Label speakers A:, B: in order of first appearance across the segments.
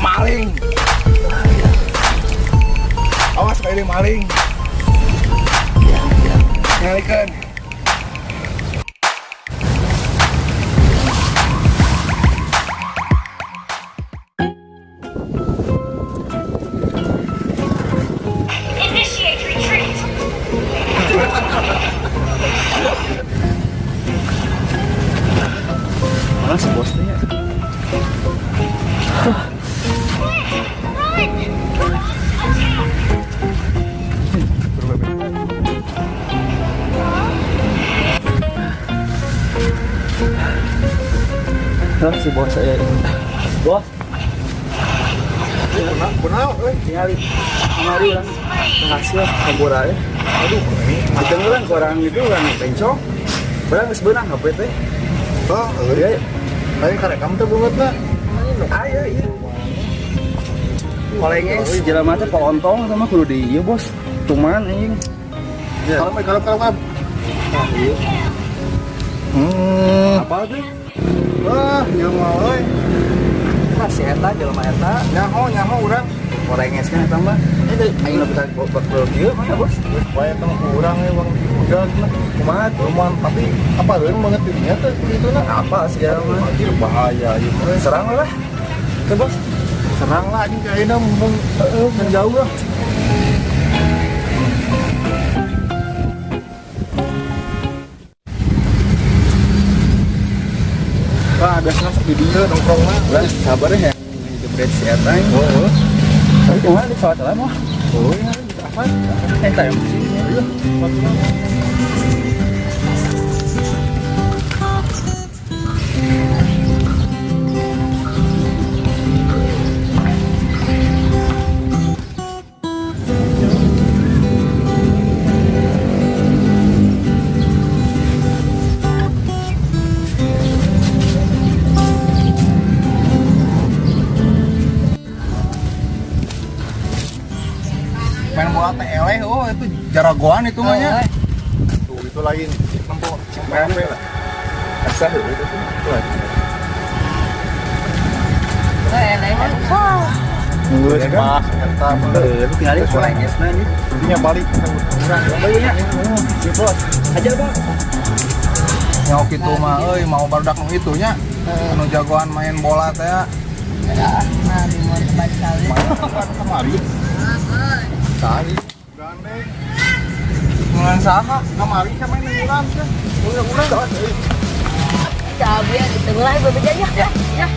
A: Maling. Awas kayak maling. Nyalikeun.
B: Initiate retreat.
C: Mana si bosnya ya?
B: Run! Launch attack.
A: Berbeda.
C: Hah, si bos saya. Bos,
A: Kunaon euy?
C: Tingali. Kamari urang hasil hampura ya.
A: Aduh, ini
C: Ditenggelan ku orang itu orang bencong. Urang geus beunang HP teh.
A: Oh, euy.
C: Iya,
A: Lain karekam teh beungeutna.
C: Aya iya. Paling si jelema teh polontong eta mah kudu di ieu, Bos. Tuman anjing.
A: Ya. Kalem, kalem, kalem, kalem.
C: Ah, iya. Apa tuh?
A: Wah, ieu mah euy.
C: Nah, si eta jelema eta
A: Nyaho, nyaho urang.
C: porenges kan eta mah. Ini aing lebih tak bakal kieu mah ya, Bos.
A: Geus wae teh urang we bang udah lah.
C: Kumaha tuh?
A: Lumayan, tapi apa euy banget dirinya teh kitu na.
C: Apa sih ya mah?
A: Anjir, bahaya ieu mah.
C: Serang lah. Oke, Bos.
A: Serang lah anjing kayaknya mumpung heeh menjauh lah. Wah, biasanya sok di dieu nongkrongna.
C: Udah sabar ya. Jebret si eta.
A: Heeh.
C: Tapi kumaha di salat lah mah.
A: Oh iya, apa?
C: Eh, tayang sih.
A: Iya, waktunya. Main bola teh eleh, oh itu jaragoan itu mah nya. Tuh itu lagi nempo
C: Main
A: HP.
C: lah. Asah itu tuh.
A: Geus
C: Ya kan?
A: pas eta mah.
C: Heeh, tinggal porengesna nih.
A: Intinya balik urang.
C: Balik nya. Si bos. Aja, Bang.
A: Nyaho kitu mah euy mau barudak nu itu nya. Anu jagoan main bola teh.
D: Nah, di mau tempat kali.
A: Main kemari. Tadi gandeng. Ngan saha? Kamari sama main urang teh. Urang urang.
D: Cabe itu mulai berbeda ya. Ya. Ya.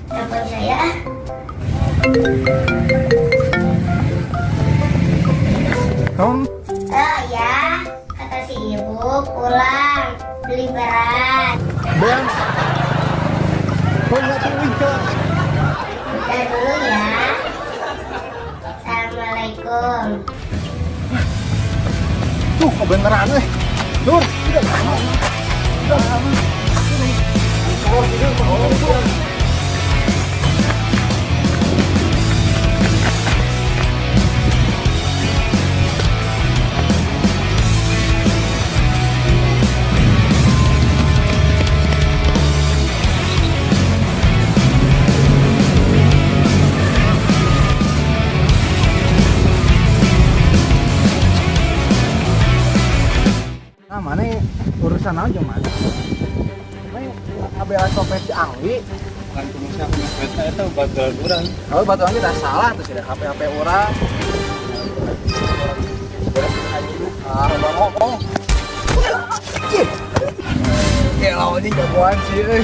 B: Telepon saya ah.
A: Naon?
B: Oh ya, kata si ibu pulang beli beras.
A: Ben. Oh, enggak tuh wingka.
B: Udah dulu ya. Assalamualaikum.
A: Tuh, kebenaran euy. Nur, tidak. Oh, tidak. Oh, Nah, mana urusan aja mana? Mana ngabela copet si Anggi?
C: Kan kumisnya kumis beta itu bagal urang.
A: Kalau batu Anggi tak salah tuh tidak HP HP orang. Ah, bang ngomong. Ya lawannya jagoan sih, euy.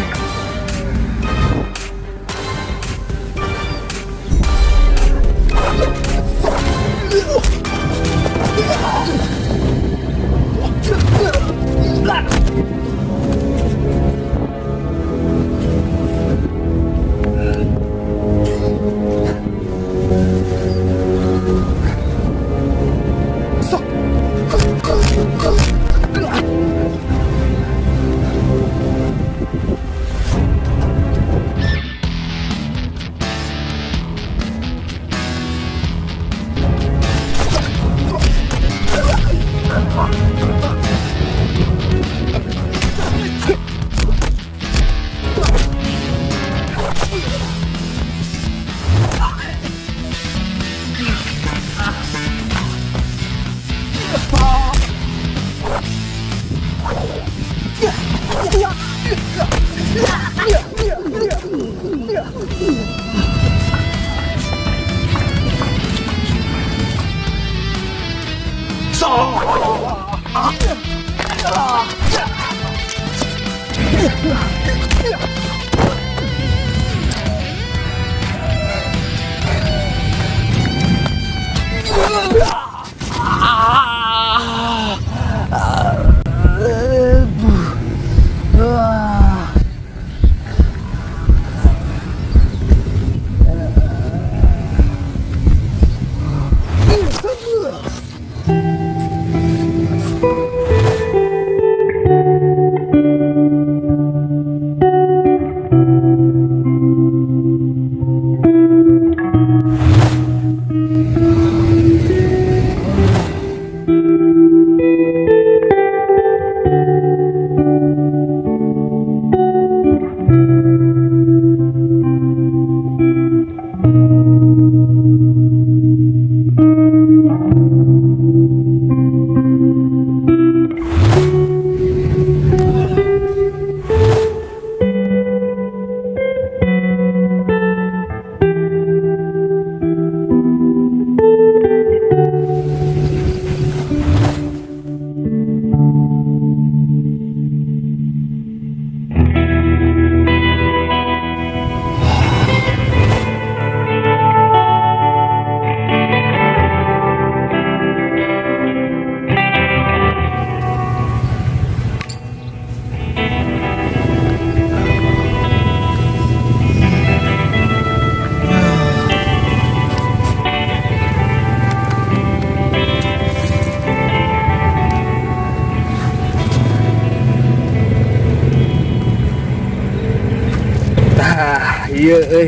C: Tah, iya euy.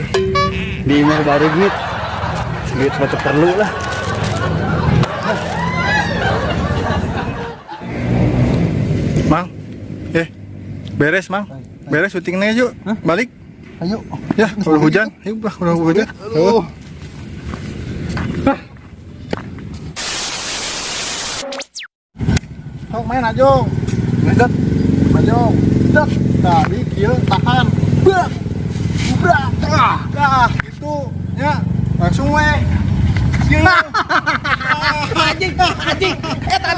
C: Di imah baru duit. Duit mah teu perlu lah.
A: Mang. Eh. Beres, Mang. Beres syutingnya yuk. Balik.
E: Ayo.
A: Ya, udah hujan. Ayo, bah, udah hujan.
E: Aduh.
A: Sok main aja. Ngedet. Maju. Dek. Tadi kieu tahan. Brak. Brak. Ah, ah, gitu. Ya, langsung we.
D: Anjing, anjing. Eta.